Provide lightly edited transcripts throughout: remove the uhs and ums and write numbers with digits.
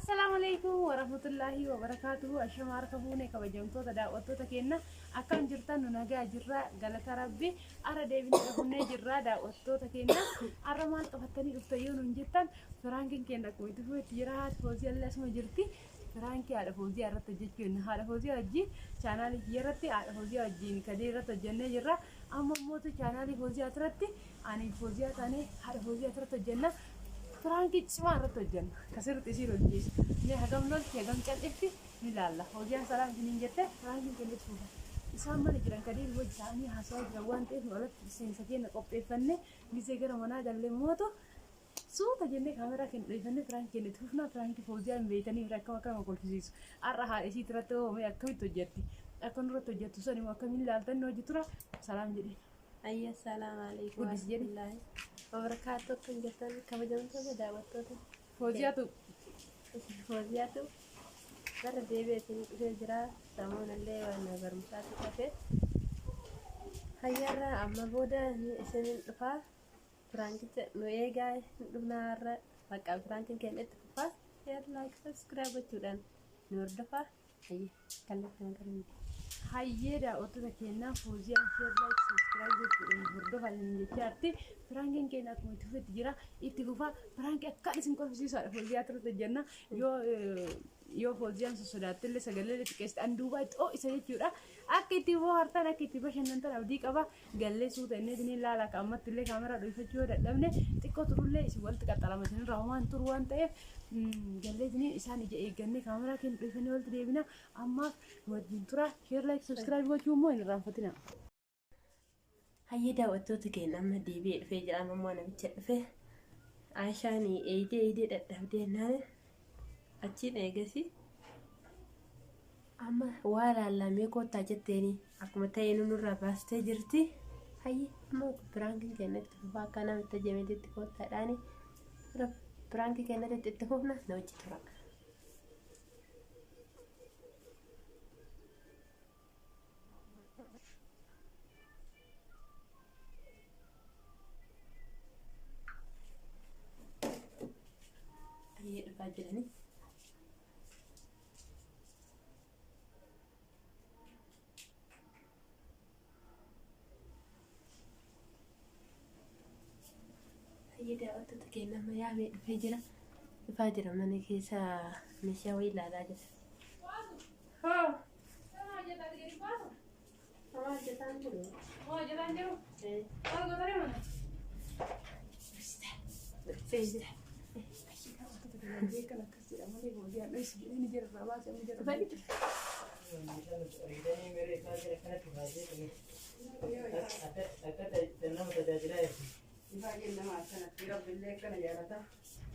Assalaamu alaikum warahmatullaahi wabarakaatuhu. Ashama harka fuune kabajamtoota daawwattoota keenya, akkam jirtan? Nu nagaa jirra, galata Rabbi. Arra deebinee dhufnee jirra daawwattoota keenya. Arra maal qabattanii dhuftan yoo nuun jettan, prankiin keenya akkuma itti fufetti jira. Haati Fooziyaa illee asuma jirti. Prankii haadha Fooziyaa irratti hojjechuu jenna. Haadha Fooziyaa wajjin chaanaalii kiyya irratti haadha Fooziyaa wajjin kadii irratti hojjennee jirra. Amma immoo chaanaalii Fooziyaa irratti ani Fooziyaa taanee haadha Fooziyaa irratti hojjenna. Prankii cimaa irratti hojjenna. Kasirritti isiin hojjeessu. Mee hagam lolti, hagam cal'ifti ni laalla. Fooziyaan salaam isiniin jette, prankiin keenya itti fufa. Isaan mana jiran, Kadiir wajji ta'anii haasawaa jiran waan ta'eef, nu alatti seensa keenya qopheeffannee gisee gara manaa gallee mootu suuta jennee kaameraa keenya dhoofannee prankii keenya itti fufna. Prankii Fooziyaa hin beeytanii bira akkam akkama kolfisiisu. Har'a haadha isiit irratti oomee akkamitti hojjetti? Akka nurratti hojjettu san immoo akkamiin ilaaltan hojii tura? Salaam jedhee. Ayya, assalamu alaikum Guddis jedhi. warahmatullahi wabarakaatuh. Akkam jirtan, kabajamtoota daawwattoota? Fooziyaatu. Fooziyaatu bara deebi'ee isin dhufee jira. Samuun illee waan barumsaatu qabe. Hayyarra amma booda ni isinin dhufaa. Prankicha nu eegaa, hin dhufnaa har'a. Bakka prankiin keenya itti fufaa. Share, like, subscribe gochuudhaan nu hordofaa. Hayya, kallattii gara miidhaa. Hayyee daawwattoota keenyaa, Fooziyaan share, like, subscribe gochuudhaan hordofaa jechaatti. Prankiin keenya akkuma itti fufetti jira. Itti fufaa. Prankii akkaan isin kolfisiisaadha Fooziyaa turte jenna. Yoo Fooziyaan sossodaattillee sagalee xiqqeessite an duubaa itti ho'isa jechuudha. Akka itti bohaartan, akka itti bashannantan abdii qaba. Gallee suuta inni isin ilaala. Akka ammatti illee kaameraa dho'ifachuu yoo dadhabne, xiqqoo turullee isin walitti qaxxalama, isinirraa homaan turu waan ta'eef, gallee isiniin isaan ija eeggannee kaameraa keenya dho'ifannee walitti deebina. Ammaaf wajjin tura. Share, like, subscribe gochuu immoo hin irraanfatina. Hayyee daawwattoota keenya, amma deebi'ee dhufee jira. Amma immoo namicha dhufe. Aishaan eeyidee eeyidee dadhabdee naan achiin eegasi. Amma waa laallamee koottaa jetteeni akkuma ta'e nurraa baastee jirti. Hayyee, amma prankiin keenya itti fufaa, akka namitti jameetitti koottaadhaani. Prankii keenyatti itti fufna, na wajji tura. Hayyee, dhufaa jiranii. Hayyee daawwattoota keenya, amma yaamee dhufee jira. Dhufaa jira, mana keessa meeshaa wayii ilaalaa jira. Haa. Homaa hojjetaan jiru. Hojjetaan jiru. Maal gootanii mana? Dhufee jira. Beekan akkas jedha malee Fooziyaan dho'isu jedhee ni jira irraa baasee amma jira. Ariidanii mere isaa jira kanatti baasee akka nama tajaajilaa jirti. Baay'een nama akkanatti Rabbillee akkana jaalata.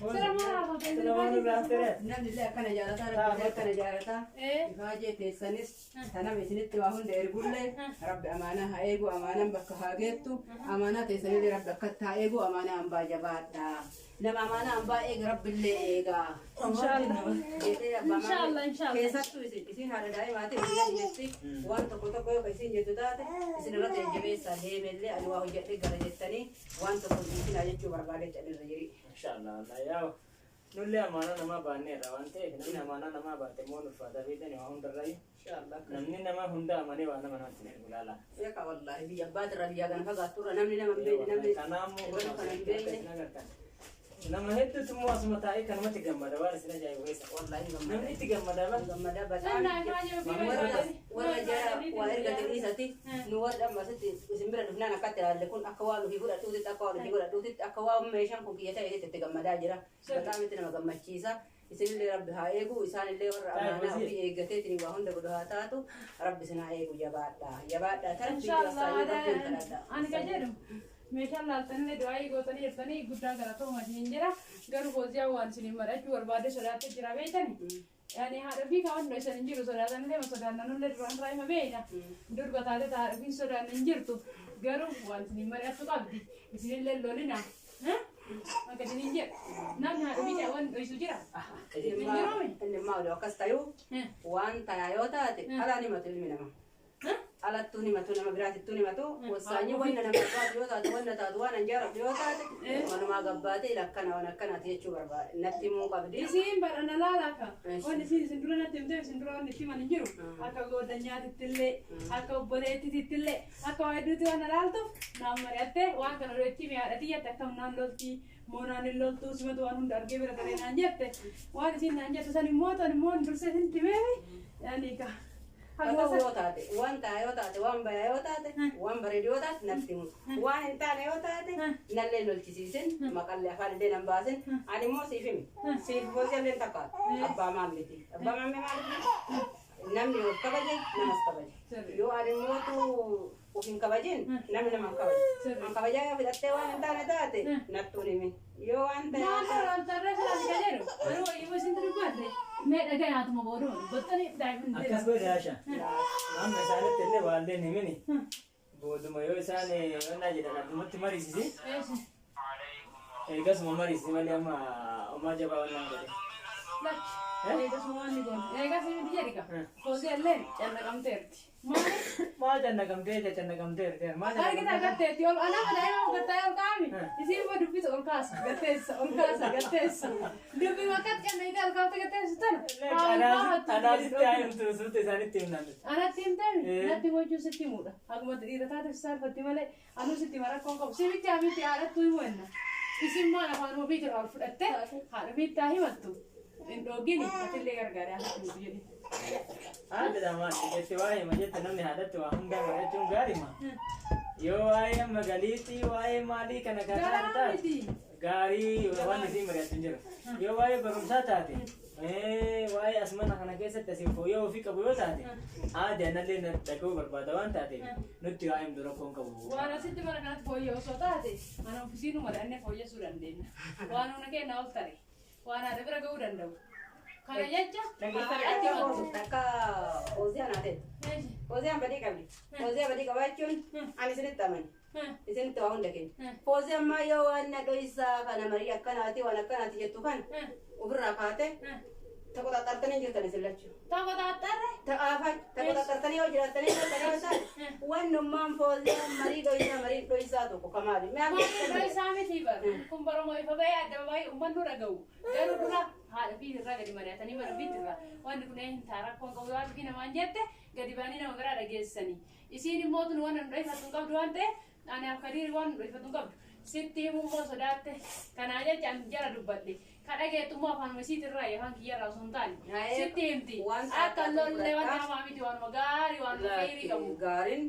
Sira maal haasoftan? Namni illee akkana jaalata, Rabbillee akkana jaalata. Ifaajee teessanis tanama isinitti waa hunda ergullee Rabbi amaanaa haa eegu, amaanaan bakka haa geettu, amaanaa teessanillee Rabbi akkatti haa eegu, amaanaa hambaa jabaadha. Nama amaanaa hambaa eega Rabbillee eega. Inshaallah. Jettee abbaa Inshaallah, inshaallah. Keessattuu isin haadha daa'imaati isin jetti waan tokko tokko yoo isin jettu taate isin irratti jajjabeessaa deemellee ani waa hojjedhe gara jettanii waan tokko isinaa jechuu barbaade jedhirra jiri. Inshallah, Allah yaa nullee amaanaa namaa baanneerra waan ta'eef, namni amaanaa namaa baate immoo ulfaataa beekani waa hundarrayyuu. Namni nama hunda amanee waa nama namatti hin ergu laala. Yaka wallahi, biyya abbaatirra biyya kana fagaatturra namni nama hin beekne, namni Kanaammoo ebalu kana hin beekne. Nama hedduutu immoo asuma taa'ee kanumatti gammada, waan isin ajaa'ibu keessa. Wallahi hin gammada. Namni itti gammada bara. Gammada. Sannaa Bataan ifaajee ofii warra barbaadani. warra jara waa erga ta'isati nu warra amma asitti isin bira dhufnaan akkatti ilaalle kun akka waan ofii fudhadhuutitti, akka waan ofii godhadhuutitti, akka waan meeshaan kun kiyya ta'eetitti itti gammadaa jira. Bataam itti nama gammachiisa. Isinillee Rabbi haa eegu, isaanillee warra amaanaa ofii eeggateetiin waa hunda godhu haa taatu. Rabbi isin haa eegu, jabaadha. Jabaadha. Tarbii Inshaallah. Rabbiin kadhadha. Ani ka jedhu meeshaan laaltanillee du'aayii gootanii jirtanii, guddaa galatooma isiniin jira. Garuu Fooziyaa waan isiniin mari'achuu barbaade sodaatee jira beeytani. Yani haadha ofii kawan dho'isan hin jiru, sodaatanillee ma sodaannanullee duraan irraa hima beeyna. Durba taate haadha ofiin sodaanne hin jirtu. Garuu waan isiniin mari'attu qabdi. Isinillee lolina. Akka isiniin jedhu. Namni haadha ofii waan dho'isu jira. Inni immoo akkas ta'uu waan tayaa yoo taate alaan himatu ilmi namaa. Alattuu himatu nama biraatittuu himatu wasaanyi wanna nama barbaadu yoo taate wanna taatu waan an jaaladhu yoo taate wanumaa gabbaatee lakkana waan akkanaati jechuu barbaada natti himuu qabdi. Isiin badhana laalaaka. Wanni isiin isin dura natti himtee isin dura wanni itti himan hin jiru. Akka goodanyaatitti illee, akka obboleettititti illee, akka waa hedduutti waan alaaltuuf naan mari'attee waan kana itti himi haadha tiyyatti akkam naan loltii moo naan hin loltuu simatu waan hunda argee bira taree naan jette. Waan isiin naan jettu san immoo tan immoo dursee isin himeefi yaani ka. Akka yoo taate waan ta'a yoo taate waan bayaa yoo taate waan bareedu yoo taate natti himu waan hin taane yoo taate nallee lolchisiisin maqallee afaan illee nan baasin ani immoo siif himi siif boosii takkaatu abbaa maammiti abbaa maammee maaliif namni of kabaje namas kabaje yoo ani immootu of hin kabajin namni nama hin kabaje an kabajaa yoo fidhattee waan hin taane taate nattuun himi yoo waan ta'e Maal loltarree sana kan jedhu garuu wayyuu isin dubbadde mee dhagaa nyaatuma booduma dubbattanii daa'imni Akkas godhe Asha. Amma isaanitti illee waallee hin himini. Booduma yoo isaan onnaa jedhan addumatti mariisisi. Eegasuma mariisisi malee amma homaa jabaa onnaan godhe. Eegas waan ni goone. Eegas miti jedhi ka. Foozii illee cannaqamteerti. Maaliif? Maal cannaqamtee cannaqamteerti? Maal Argita gatteetti ol anama daa'ima gattaa ol kaa'ami. Isiin immoo dubbisa ol kaasa gatteessa ol kaasa gatteessa. Dubbi makkat cannaqitee ol kaafte gatteessu tana. Anaasitti haa himtu suuta isaanitti himnaan. Anatti himteemi natti mochuu sitti himuudha. Akkuma dhiira taateef saalfatti malee anuu sitti marakkoon qabu. Si bichaa miti haadhattuu himu enna. Isin maal afaan ofii jira ol fudhattee haadha biittaa himattu. Hin dhoogini atillee gargaaree haadha himutu jedhi. Haadha maal jette waa'ee hima jette namni haadhatti waa hundaa mari'achuun gaariima. Yoo waa'ee magaliitii waa'ee maalii kana kan Garaa taate miti. gaarii waan isiin mari'attu hin jiru. Yoo waa'ee barumsaa taate waa'ee asmana kana keessatti asiin fooyya'uu ofii qabu yoo taate haadha anallee na dhaga'uu barbaada waan taateef nutti waa'ee himtu rakkoon qabu. Waan asitti mana kanatti fooyya'u osoo taate mana ofiisiinuu mari'annee fooyyessuu dandeenya. Waan humna keenya ol tare waan haadha bira ga'uu danda'u. Kana jecha haadhatti himattu. Takka Fooziyaan haa ta'e. Fooziyaan badii qabdi. Fooziyaa badii qabaachuun ani isinitti amani. Isinitti waa hunda kenna. Fooziyaan maa yoo waan na dho'isaa kana marii akkanaati waan akkanaati jettu kana ofirraa kaate taqoxaxartanii jirtan isin lachuu. Taqoxaxarre. Ta'aafaa taqoxaxartanii yoo jiraattanii jirtan yoo taate wannummaan fooziyaan marii dho'isaa marii dho'isaa tokko kamaali. Marii dho'isaa miti bara. Kun baromoo ifa bahee adda bahee uummanni dhaga'u. Garuu dura haadha fi irraa gadi mari'atanii bara fi irraa wanni kun hin ta'a rakkoon qabu waan fi namaan jette gadi baanii nama biraa dhageessanii. Isiin immoo tun waan nu dho'ifatu hin qabdu waan ta'eef ani akkadiiri waan nu dho'ifatu hin qabdu. Sitti himuu immoo sodaatte kanaa jecha ani jala dubbadhe. Ka dhageettu immoo afaan isiitirraa afaan kiyyarraa osoo hin taane. Sitti himti. Akka lollee wanti hamaa miti waanuma gaarii waanuma khayrii qabu. Gaariin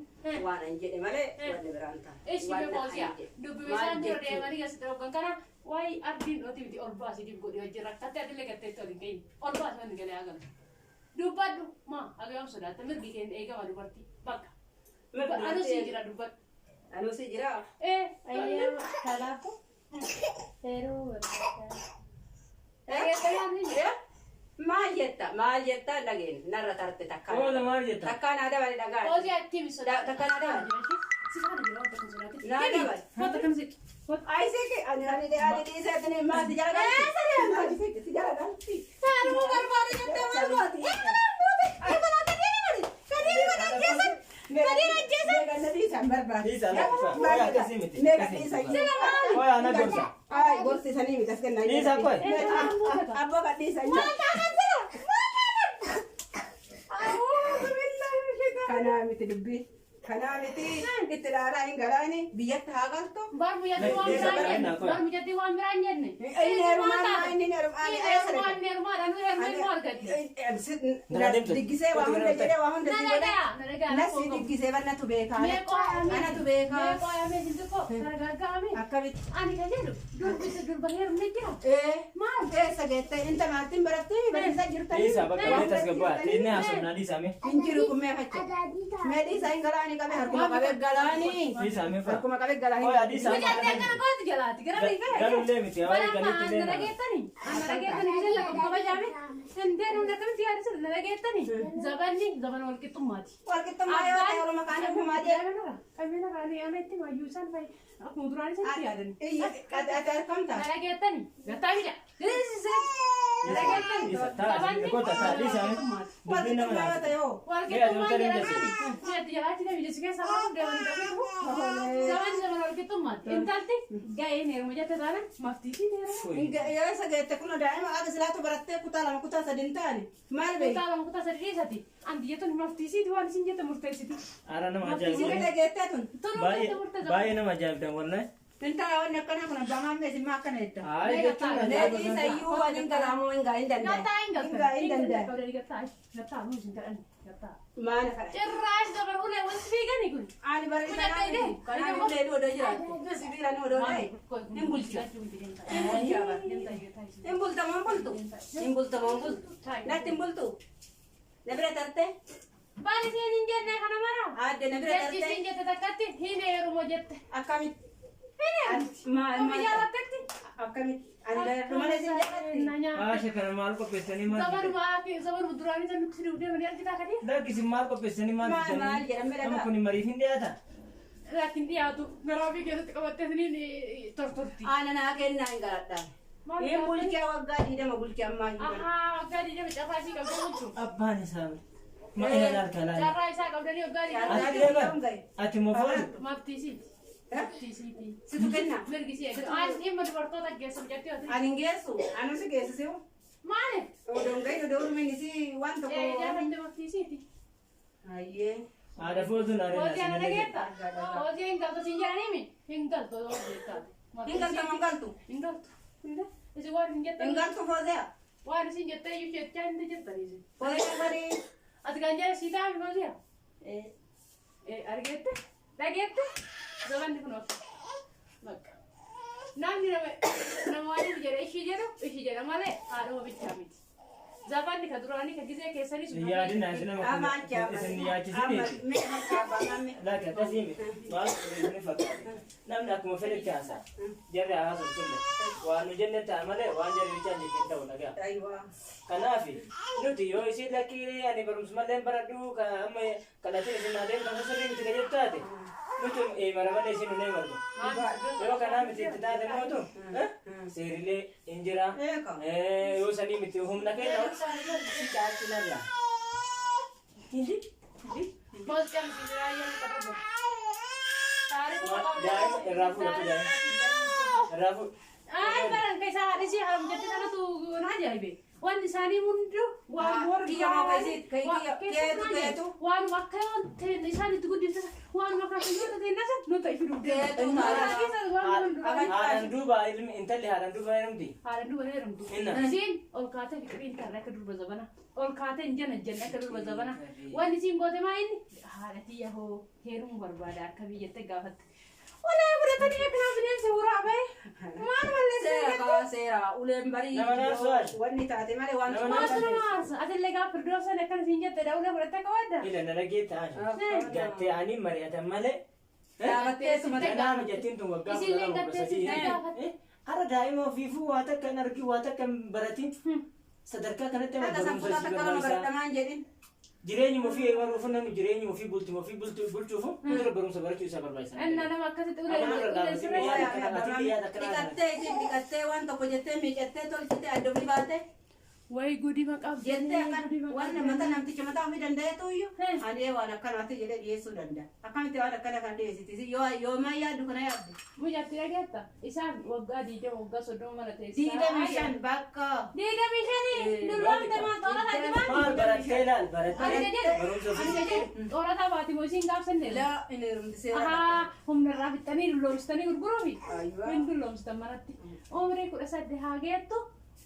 waan an jedhe malee wanni biraan ta'a. Ishi beekoosia dubbi isaan dura deemanii keessatti dhoggan kana waa'ee ardiin dhooti miti ol baasii dib godhi hojii rakkatte adillee gatteetti ol hin geenye ol baasii wanni galee hagalu. Dubbadhu maa hagayoom sodaatte mirgi keenya eegama dubartii bakka. Anuu sii jira dubbadhu. Anuu sii jira. Ayyaama kanaafuu heeruma barbaada. Maal jetta maal jetta dhageen narra tarte takkaan. Oola maal jetta? Takkaan haa dabale dhagaa. Hojii atti himi sodaatu. Takkaan haa dabale. Si faana jira wanta kan sodaate. Naa dabale. Wanta kan siqi. Ai siqi ani ani ani dhiisee ani maal si jala galti. Si jala galti. Heerumuu barbaada jettee maal gooti? Dhiisaa lafa. Waa'ee akkasii miti. Waa'ee ana gorsa. Ai gorsi sanii miti as kennaa. Dhiisaa koi. Abboo kan dhiisan. Maal taakan sila? Kanaa miti dubbii. Kanaa miti itti dhaaraa hin galaani biyyatti haa galtu. Bar mucattii waan biraan jenne. Bar mucattii waan biraan jenne. Inni heerumaa inni heerumaa Inni heerumaa inni heerumaa dha nu heerumee immoo argatti. Diggisee waa hunda jedhee waa hunda Na si godhe. dhagaa na dhagaa. Nasi diggisee bannatu beekaa. Mee qo'amee. Anatu beekaa. Mee qo'amee sin xiqqoo gargaargaame. Akkamitti. Ani kan jedhu durbisa durba heerumne jira. Maal eessa geette inta maartiin barattee barsiisaa jirtanii. Dhiisaa bakka walitti tasgabbaa. Inni haasofnaa dhiisaa mee. Hin jiru kun mee facha. Mee dhiisaa hin galaanii qabe harkuma qabe galaanii. Dhiisaa mee fa'a. Harkuma qabe galaanii. Ooya dhiisaa. Mucattii akkana gootu jalaati gara dhiifee. Galullee miti waa'ee galitti Na illee. dhageettanii. Na dhageettanii isheen lafa kabajaame. Hin deemne akkamitti yaadisa na dhageettanii. Zabanni zabana walqixxummaati. Walqixxummaa yoo ta'e oluma kaanii ofumaa deemu. Qabeen irraa ana itti maayyuu isaan fa'i akkuma duraan isatti yaadan. Ati argamta. Na dhageettanii. Gattaa bida. Isa taa kota taa isa dubbiin nama Walqixxummaa naaf. yoo. Walqixxummaan jedhamani. Si'atti jalaachi nama ija si keessa baasuuf deemanii dhabeetu. Zaman zaman walqixxummaan. Intalti ga'een heeruma jette taanaan maftiisiin heeruma. Yoo isa geette kun daa'ima aga silaatu barattee kutaa lama kutaa sadi hin taane maal beeku? Kutaa lama kutaa sadi dhiisati. Anti jettuun maftiisiiti waan isin jette murteessiti. Ara nama Isin ajaa'iba. geettee tun. Toluu Baay'ee jette murteessa. baay'ee nama ajaa'ibdan wallahi. Hin ta'a wanni akkanaa kun abbaa maammee isin maa akkana jetta? Hayi jechuun ajaa'iba. Leetii sayyuu waan hin galaamoo hin gaa hin danda'a. Gattaa hin Hin gaa hin danda'a. galtan. Gattaa gattaa nuus hin kadhanne gattaa. Maana kadha. Cirraash dabar ulee wanti fiigani kun. Ani bara Kun isa akka idee. kanaan ulee odoo jiraatu. Sibiila ni odoo ta'e. Hin bulcha. Hin bulcha bara. Hin bulta moo hin bultu? Hin bulta moo hin bultu? Natti hin bultu? Na bira tarte? Baali isheen hin jenne kana mara. Aadde na bira Jechi tarte? isiin jette takkatti hin heerumo jette. Akkamitti? Hin heerumti. Maal Ofii maal? jaalattetti. Akkamitti? Ani daladhu malee sin jaalatti. Haasha kana maal qopheessanii maal fidan? Zamanuma zamanuma duraanii san nutti fiduuf deemanii argitaa kadii. Lakkisi maal qopheessanii maal Maal fidanii? maal jedhamee Amma dhagaa? kun mariif hin dhiyaata. Laakiin dhiyaatu garaa ofii keessatti qabattee isiniin tortorti. Aana naa kennaa hin galadhaa. Maal Hin bulchaa waggaa 20 bulchaa ammaa hin galu. Ahaa waggaa 20 carraa isii qabdee bulchu. Abbaan isaa ma ila laal kalaa. Carraa isaa qabdanii waggaa 20. Ati deeman ati mofoon Maftiisiiti. Maftiisiiti. Situ kennaa? Mirgi isii eegatu. Ani dhimma dubartoota geessu jettee oti. Ani hin geessu. Anu si geessisiu. Maali? Odoo hin gahin odoo urmiin isii waan tokko. Ee jaafatte maftiisiiti. Hayyee. haadha fooltuun Hojii ana haadha dhageetta? Hojii hin galtu siin jedhaniimi? Hin galtu yoo jettaa. Hin galtu moo hin galtu? Hin galtu. Isin waan isin jettan Hin galtu foozea. waan isin jettee iyyuu jechaa hin jettanii isin. Foozea barii. Ati kan jedhe sii taa'ame hojii? Ee argeette? Dhageette? Zamanni kun of. Bakka. Namni nama nama waan inni jedhe ishii jedhu ishii jedha malee haadhuma bichaa miti. Zamanni ka duraanii ka gizee keessanii sun. Yaadin asi nama Amaan kun jaama. isin yaachisiniiti. Mee abbaa maammee. Laaki akkasii miti. Maal isin fakkaata. Namni akkuma fedhetti haasa'a. Jarri haasa'u turre. Waan nu jenne ta'a malee waan jarri bichaan jettiin ta'u dhagaa. Ayiwaa. Kanaaf nuti yoo isin lakkii ani barumsa malee hin baradhu ka amma kadhatee isin naa deemtu kan sirrii miti ka jettu taate nuti eemara malee isin nu eemartu. Yoo kanaa miti itti taate mootu seerilee hin jira. Eeka. Yoo sanii miti humna keenya si caalchinarra. Boosqaan sibiilaa qabu. Daa'ima irraa fuudhatu daa'ima. Irraa fuudhu. Ay, baran keessa haadha ishee haram jette sanatu na ajaa'ibe. Wanni isaanii hunduu waan warra Kiyya moo keessi- kiyya- keetu keetu. Waan akka yoon isaan itti guddifte waan akka yoo ta'e nasa nu ta'e fidu. Keetu Waan duraanii. Haadhaan duuba ilmi intalli haadhaan duuba heerumti. Haadha duuba heerumtu. Inna. Isiin ol kaatee fiqiriin tarree akka durba zabana. Ol kaatee hin jana jenne akka durba zabana. Wanni isiin goote maa inni haadha tiyya hoo heerumuu barbaada akka biyyatte gaafatte. Walaa fudhatanii akka nama bineensi huraa bahe. Maal balleessee Seera jettu? kaa seera uleen barii. Nama naasuu haadha. Wanni taate malee waan Nama Maal nama aarsa? Atillee gaafa firdoosan akkana siin jette daawulee fudhattee akka waadda? Ila na dhagee ta'an. Gattee ani mari'atan malee. Dhaabattee suma Kanaaf jettiin tun waggaa Isillee 12 gattee 13. sitti gaafatte. Ara daa'ima ofiifuu waa takka hin argin waa takka hin baratin. Sadarkaa kanatti amma Akka barumsa sanfuutaa isii takka lama barbaachisaa. baradhamaan jedhin. Jireenyuma ofii eegaluufu namni jireenyuma ofii bultuma ofii bulchuufu dura barumsa barachuu isaa barbaachisaa. Innaa nama akkasitti ulee Amma ulee nama sirree. yaada akkana ati yaada akkana. Dhiqattee isin dhiqattee waan tokko jettee miicattee tolchitee addofni baatte Wayi gudii maqaa jettee akkan waan mata namticha mataa ofii danda'eetu iyyuu ani waan akkanaatti jedhee dhiyeessuu danda'a. Akkamitti waan akkana kan dhiyeessiti yoo yoo maa yaaddu kana yaadde. Mujaatti dhageetta. Isaan waggaa 20 waggaa 30 mana teessaa. 25 bakka. 25 dulloomte maal xoorataa itti baati? Maal barattee ilaal Ani barattee jedhe barumsa ani ofii. jedhe xoorataa baati moo isiin gaafsanne? Laa inni heerumti seera. Ahaa humna irraa fixxanii dulloomsitanii gurguruufi. Ayyuwaa. Hin dulloomsitan manatti. Umrii 18 haa geettu.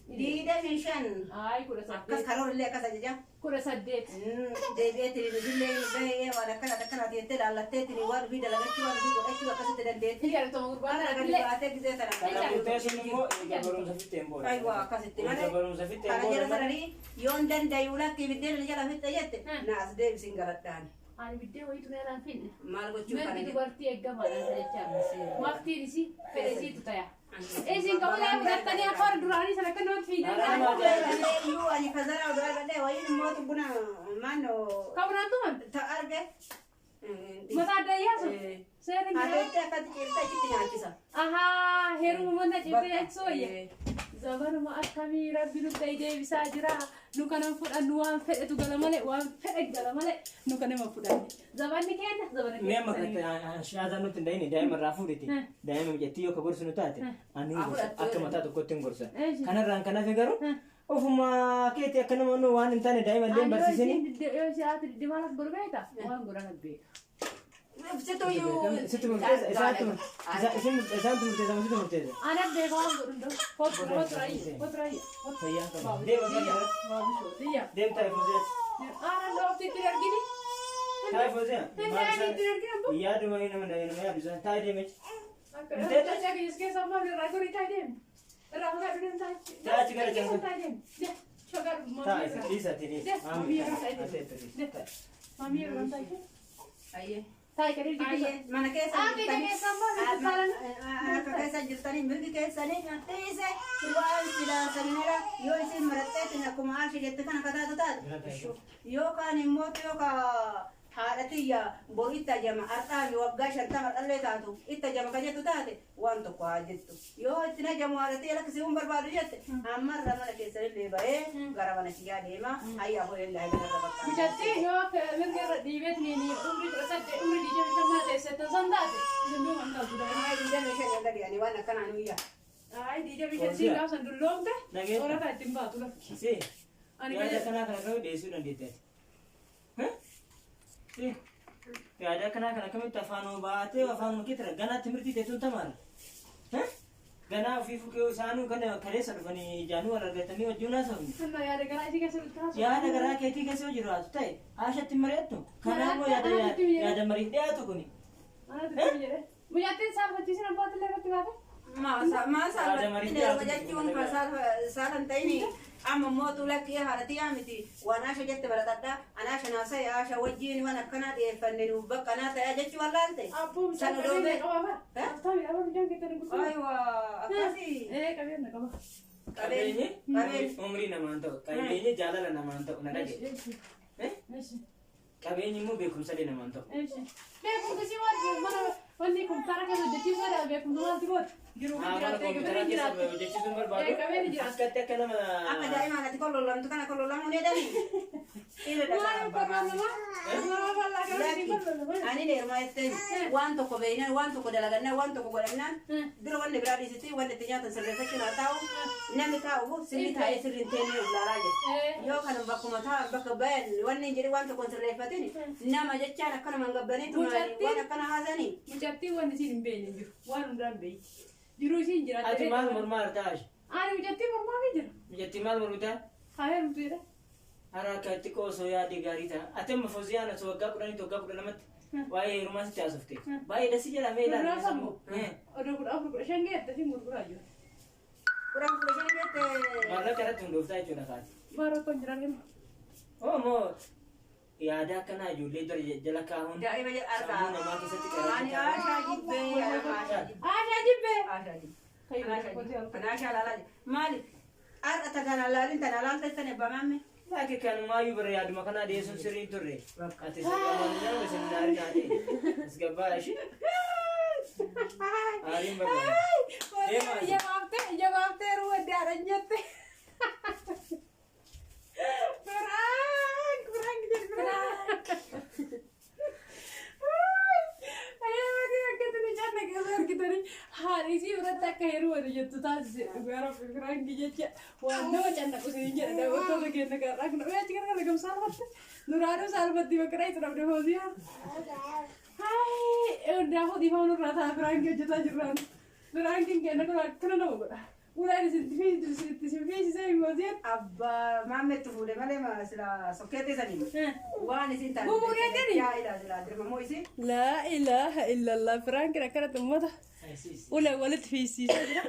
25. Ayi kudha Akkas saddeet. karoorrillee akkas ajaja. 18. Deebi'eetiin isillee bahee waan akkana akkanaati jettee laallatteetiin waan ofii dalagachuu waan ofii godhachuu akkasitti dandeetti. Ni jaallatama gurbaan Kana gadi illee. baatee gisee sana. Kana murtee sun immoo eega barumsa fixxeen booda. Ayiwaa akkasitti Barumsa malee. barumsa fixxeen Kana jala booda. saranii yoon dandayu lakkii biddeen jala fixxe jette naas deebisiin galadhaan. Ani biddeen wayiitu na irraan finne. Maal gochuu kana Mirgi jedhe. dubartii eeggamaadha jechaa. Waqtiin isii fedha isiitu ta'a. Isin qabulee fudhattanii akka warra duraanii sana akka namatti fiidan. Iyyuu ani kazaraa oduu argadhee wayiin immoo buna maannoo Kabunaan tuman ta arge. mataa adda yaasu. Seera hin jiru. Haadha akkatti ciibsa achitti nyaachisa. Ahaa heeruma mana ciibsee nyaachisuu wayya. Zabanuma akkamii Rabbi nutti deebisaa jira. Nu kanan fudhannu waan fedhetu gala malee, waan fedhe gala malee, nu kanama fudhanne. Zabanni kenna zabana. Mee amma shaataa nutti hin dhahini, daa'ima irraa fuudhiti. Daa'ima mijattii yoo ka gorsinu taate, ani hin gorsa, akka mataa tokkotti hin gorsa. Kanarraan kan hafe garuu ofuma keetii akka nama nu waan hin taane daa'ima illee hin barsiisini. Yoo si'aati diddi maal as godhu beekta? Waan godhan beeka. Situ. Sitti murteessa, isaantu isaantu murteessa, sitti murteessa. Ana beeka waan godhu hunduu. Kootu, kootu raayya, kootu raayya. Fayyaan qaba. Deema gara. Biyya. Deem, taa'e Fooziyaa. Aanan dhoofti itti argini. Taa'e Fooziyaa. Hin itti argini abbo. Yaaduma nama nama yaadu isaan taa'e deemee. Akka keessa ammoo irraa gorii taa'e deemi. Irraa fagaadhu, deemu taa'e. Taa'e achi gara jalaa. Taa'e deemi. Shogaadhu. Taa'e dhiisati dhiisa. Mamii irraa taa'e. Ayyee. Taa'e kan irra. Ayyee, mana keessa Akka jirtanii keessa ammoo saalan. Akka keessa jirtanii mirgi keessanii dhiise waan silaasanidha. Yoo isin maraxxeetin akkuma Aasha jette kana kataatu taate, yookaan immoo yookaan haadha tiyya boru itti ajama, har'aa waggaa 50 dhallee taatu itti ajama ka jettu taate, waan tokko haa jettu. Yoo itti ajamu haadha tiyya lakkisii hin barbaadu jette, ammarra mana keessanillee bahee gara mana kiyyaa deema. Hayyaa ho'ellaa gara bakka. Mucattii yoo mirga irra dhiibeet ni umrii 18, umrii 25 maa teessettan san taate, isin duuba hin taatu daa'ima. Ay, 25 gadi ani waan akkanaa nuyyaa. Ay, 25 siin gaafsan dulloomte Nageenya. soorata ittiin baatu lakki. Si. Ani Yaada kan kanaa kana kamitti dhiyeessuu dandeetti ati? Si. Yaada kanaa kana kamitti afaanuma baatee afaanuma keetti ganaa timirtii teessuun tamaara? Ganaa ofii fuqee isaanuu kana kaleessa dhufanii ijaanuu wal argatanii wajjin haasofni. Hanna yaada garaa isii keessa dhufte. Yaada garaa keetii keessa yoo jiraatu ta'e Aashatti mari'attu. Kanaaf immoo yaada yaada mariif dhiyaatu kuni. Mucattiin saalfachiisin abbootillee irratti baate. Maa saalfatiin jechuun saalan ta'ini amma mootu lakkii haadha miti waan Aasha jette baratadha. Anaasha naasa'e Aasha wajjiin waan akkanaa dhiyeeffanne nuuf bakka anaa ta'aa jechuu wallaalte. Abbuun San odoo qabeenya qaba bara. Aftaami qaba mucaan keessan gurguru. Aywa, akkasii. Ee, qabeenya qaba. Qabeenyi Qabeenyi. umrii namaan ta'u, qabeenyi jaalala namaan ta'u, na dhage. Qabeenyi immoo beekumsa illee namaan ta'u. Beekumsi si waan mana wanni kompiitara keessa hojjechiisuudha, beekumsa maalti goota? Jiruu Haa, mana jiraattee kompiitara qabeenya keessa jiraatte. hojjechiisuun barbaadu. Qabeenya jiraatte. Akkatti akka nama Akka daa'imaan ati kollolamtu kana kollolamuu ni jedhani. Maal kolloolama? Nama bal'aa qabeenya kolloolama. Ani deemaa jetteen waan tokko beeknaan, waan tokko dalagannaan, waan tokko godhannaan, dura wanni biraa dhiisitti wanni itti nyaatan sirreeffachuun haa taa'u, namni taa'u sirri taa'ee sirri hin teenne ilaalaa jira. Yoo kana bakkuma taa'an bakka bayan wanni hin jedhin waan tokko hin sirreeffatin nama jechaan akkanuma hin gabbanii tumaanii waan akkana haasanii. Mucattiin wanni isiin hin beekne hin jiru. Waan hundaan beekti. Jiruu isiin jiraatte. Ati maal mormaa hartaa Aasha? Ani mucattii mormaa fi jira. Mucattii maal mormitaa? Haa heerumtu jedhe. Hara akka xiqqoo osoo yaadde gaarii ta'a. Ati amma Fooziyaan osoo waggaa 10tti, waggaa 12tti waa'ee heerumaa sitti haasofte. Baay'ee dasi jedhamee ilaala. Gurguraa sammuu. Odoo 14, 15 geette siin gurguraa jiru. 14, 15 jette. Maallaqa irratti hundooftaa jechuudha kaati. Maal rakkoon jiraan hima? Oo moo yaada akkanaa ijoollee dura jala kaa'uun Daa'ima jedha sammuu argaa. namaa keessatti Ani qaranii. Aashaa jibbee, Aashaa jibbee. Aashaa jibbee. Aashaa jibbee. Anaashaa laalaa jira. Maali? Har'a takkaan laalin tana laalteessan eebbamamme. Laaki kanumaayyuu bara yaaduma kanaa dhiyeessuun sirrii hin turre. Ati sirrii isin naarii naatee. As gabbaa ishee. Aariin barbaada. Deemaa. Ija baaftee, ija baaftee ruu adda jette. Prank, prank jedhu prank. Ayyaanni akkatti ni canna keessa argitanii haadha isii biratti akka heeruu wali jettu taasise, dhugaa Rabbi prank jecha waan nama cannaqu isin jedha. Daawwattoota keenya qarraa kun achi gara gam saalfatte duraanuu saalfatti bakka itti dhabde Fooziyaa. Hayi, hundaafuu dhiifama nurraa ta'a, prank hojjetaa jirraan. Prankiin keenya kun akkana nama godha. Ulaan isin fiisisee Fooziyaan. Abbaa maammetti fuudhe malee sila sokkeetti sanii. Waan isin taate. Gumurii akkami? Yaa ilaa silaa dirmamoo isin. Laa ilaaha illallah, prankiin akkanatti uummata ulee walitti fiisiisaa jira.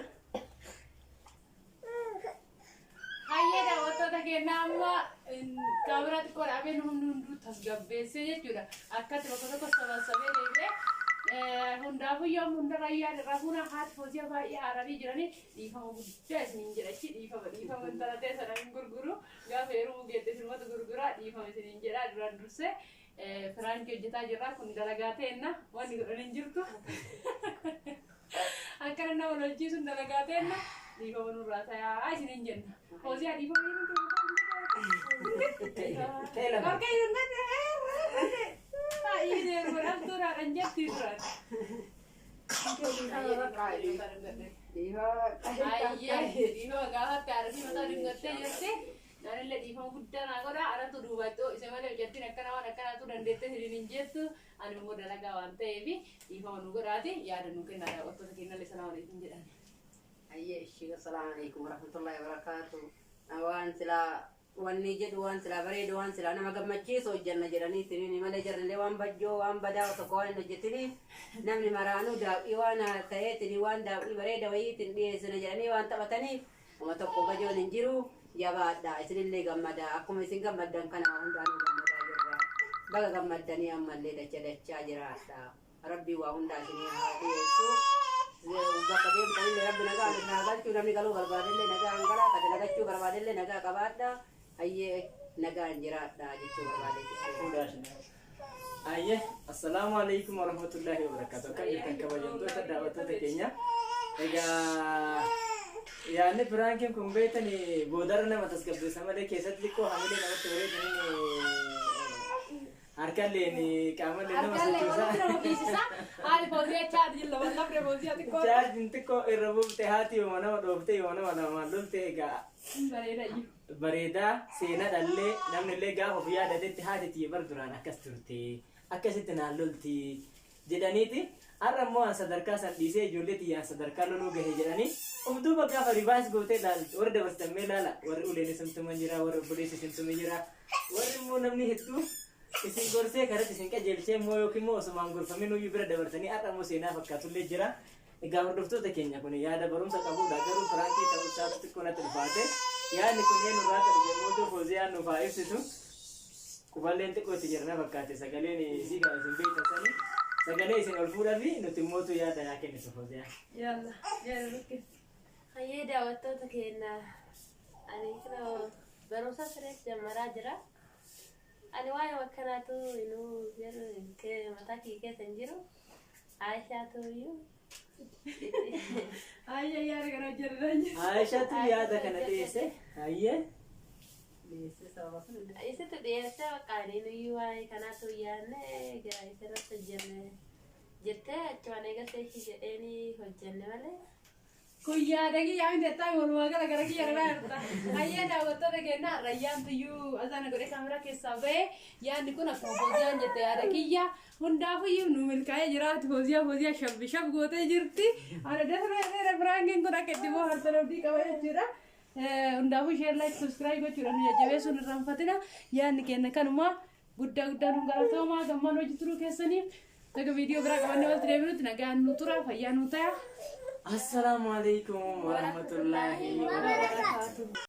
Hayyee daawwattoota keenya, amma kaameraa xiqqoo dhaabee nu humni hunduu tasgabbeessee jechuudha. Akkatti bakka tokko sabassabee deebi'ee hundaafuu yoo hundarra yaada irraa fuuna haati Fooziyaa baay'ee aaranii jiranii dhiifama guddaa isiniin jedhachi, dhiifama, dhiifama, intala ta'e sana hin gurguru, gaafa yeroo geette isinumatu gurguraa, dhiifama isiniin jedha. Duraan dursee prank hojjetaa jirra, kun dalagaa ta'enna, wanni godhan hin jirtu. Akkana nama lolchiisuun dalagaa ta'enna. Dhiifama nurraa tayaa isiniin jenna. Hooziyaa dhiifama inni Ta'e lama. Qorqee hin gadhe. Baay'ee godhamtuudha kan jetti duraan. Ayyee dhiifama gaafatte haadhatii mataa dhungattee jirti. Naanillee dhiifama guddaa naa godha. Anatu duubatti isa malee hojjettiin akkana waan akkanaatu dandeettee siniin hin jettu. Ani immoo dalagaa waan ta'eef dhiifama nu godhaati yaada nu kennaa daawwattoota kennallee sana waliin jedhan. Ayyee ishii assalaamu alaikum warahmatullahi wabarakaatu. Waan silaa wanni jedhu waan silaa bareedu waan silaa nama gammachiisu hojjanna jedhanii isiniin malee jarrillee waan bajjoo waan badaa tokko waan hin hojjetiniif namni maraanuu daawwii waan ta'eetiin waan daawwii bareeda wayiitiin dhiyeessina jedhanii waan taphataniif uma tokko bajoon hin jiru jabaadha isinillee gammada akkuma isin gammaddan kana hundaanuu gammadaa jirra baga gammaddanii ammallee dacha dachaa jiraadha rabbii waa hundaa isinii haa dhiyeessu. Bakka deemtanillee rabbi nagaa naa galchuu namni galuu barbaadellee nagaa hangalaa kan dalagachuu barbaadellee nagaa qabaadha hayyee nagaan jiraadha jechuu barbaade. Ayyee assalaamu alaikum warahmatullahi wabarakatuh. Akkam jirtan kabajamtoota daawwattoota keenya. Egaa yaadni piraankiin kun beektan boodarra nama tasgabbeessa malee keessatti xiqqoo hamilee namatti bareedanii harkalleen qaamallee nama Harkallee sochoosa. walitti nama fiisisa. Haali fooziyaa chaarjii lama lafre fooziyaa xiqqoo. Chaarjiin xiqqoo irra buufte haati yoo nama dhoofte yoo nama lamaan lolte egaa Bareeda iyyuu. bareedaa seenaa dhallee namni illee gaafa of yaadatetti haati tiyya bar duraan akkas turte akkasitti naan lolti jedhaniiti har'a immoo an sadarkaa san dhiisee ijoollee tiyyaan sadarkaa loluu gahe jedhanii of duuba gaafa rivaas gootee ilaaltu warri dabarsammee ilaala warri uleen isintuman jira warri obboleessi isintuma jira warri immoo namni hedduu isin gorsee karatti isin qajeelchee immoo yookiin immoo osumaan gorfamin nuyyuu bira dabarsanii har'a immoo seenaa fakkaatullee jira. Egaa hordoftoota keenya kun yaada barumsa qabudha garuu piraankii ta'uu isaatu xiqqoo natti ulfaate yaadni kun eenyurraa akka dhufe mootuu Fooziyaan nuuf haa ibsitu. Quballeen xiqqoo itti jirna fakkaate sagaleen isii kan isin beektan sani sagalee isin ol fuudhaa fi nuti mootuu yaada yaa kennitu Fooziyaan. Yalla yaada bukkee. Hayyee daawwattoota keenya ani kana barumsa sirees jammaraa jira. Ani waa'ee akkanaatu inuu jedhu mataa kiyya keessa hin jiru. Aishaatu iyyuu. Ayyee yaada kana hojjetan jiru. Aishaatu yaada kana dhiyeesse hayyee Isitti dhiyeessee bakka ani iyyuu waa'ee kanaatu yaadne egaa isirratti hojjenne jettee achumaan eegaltee ishii jedheenii hojjenne malee. Kun yaada kiyyaa miti jettaa walumaa gala gara kiyya irraa jirta. Hayyee daawwattoota keenya rayyaan tuyyuu asaana godhee kaameraa keessaa ba'ee yaadni kun akkuma Fooziyaan jette yaada kiyya hundaafuyyuu nu milkaa'ee jiraati Fooziyaa Fooziyaa shabbi shab gootee jirti. Ana dasreera piraankiin kun akka itti bohaartan abdii qaba jechuudha. Hundaafuu share like subscribe gochuudhaan nu jajjabeessuun irraanfatina yaadni keenya kanuma guddaa guddaa nu galatoomaa gammaan hojii turuu keessaniif Taka viidiyoo biraa qabannee walitti deebinutti nagaan nu tura fayyaa nu ta'a. Assalaamu alaikum warahmatullahi wabarakatuh.